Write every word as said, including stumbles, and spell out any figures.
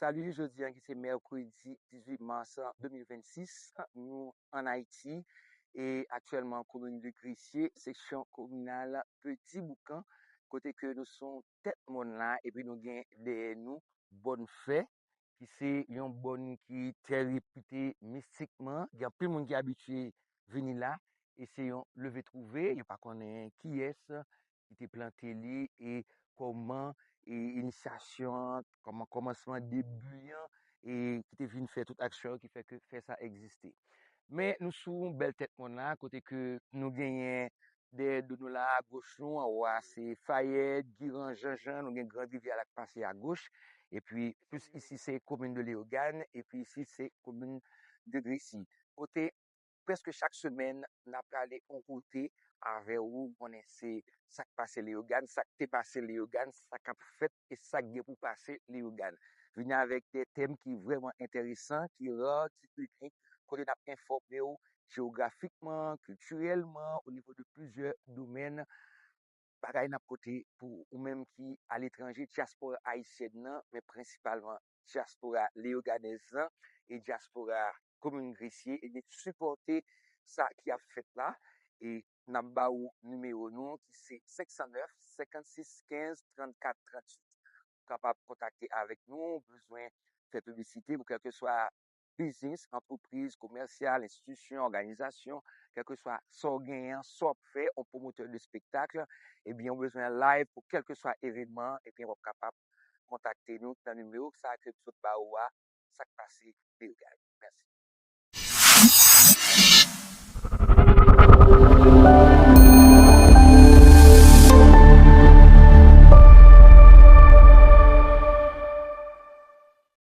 Salut, jodi an ki se mèkredi dizuit mas de mil vennsis, nou ann Ayiti e aktyèlman komin de Gresye, seksyon kominal Petit Boucan, kote ke nou sou tèt mòn la epi nou gen dèyè nou Bòn Fè, ki se yon bòn ki trè repite mistikman. Gen anpil moun ki abitye vini la e se yon leve twouve, yo pa konnen kiyès ki te plante li e kòman e inisyasyon an, kòman kòmansman debi an e ki te vin fè tout aksyon ki fè ke fè sa egziste. Men nou sou yon bèl tèt mòn la kote ke nou genyen dèyè do nou la, agoch nou, anwo a se Fayèt, Giran, Janjan, nou gen Grand Rivyè la k pase agoch, epi plis isi se komin de Leyogàn, epi isi se komin de Gresye. Kote prèske chak semèn n ap prale yon kote avè ou, konnen se sa k pase Leyogàn, sa k te pase Leyogàn, sa k ap fèt e sa k gen pou pase Leyogàn. Vini avèk de tèm ki vrèman enteresan, ki ra, ki inik, kote n ap enfòme w jewografikman, kiltirèlman, o nivo de plizyè domèn. Bagay n ap pote pou ou menm ki aletranje, dyaspora ayisyèn nan, men prensipalman dyaspora leyoganèz lan e dyaspora komin Gresye, e de sipòte sa ki ap fèt la. E n ap ba ou nimewo nou ki se senk san nèf, senkannsis, kenz, trannkat, tranntuit. Ou kapab kontakte avèk nou, ou bezwen fè piblisite pou kèlkeswa biznis, antrepriz, komèsyal, enstitisyon, òganizasyon, kèlkeswa sa w genyen an, sa w ap fè, yon pwomotè de espektak, ebyen, ou bezwen live pou kèlkeswa evènman, ebyen, w ap kapab kontakte nou nan nimewo sa ke m sot ba ou a, sa k pase Leyogàn. Mèsi.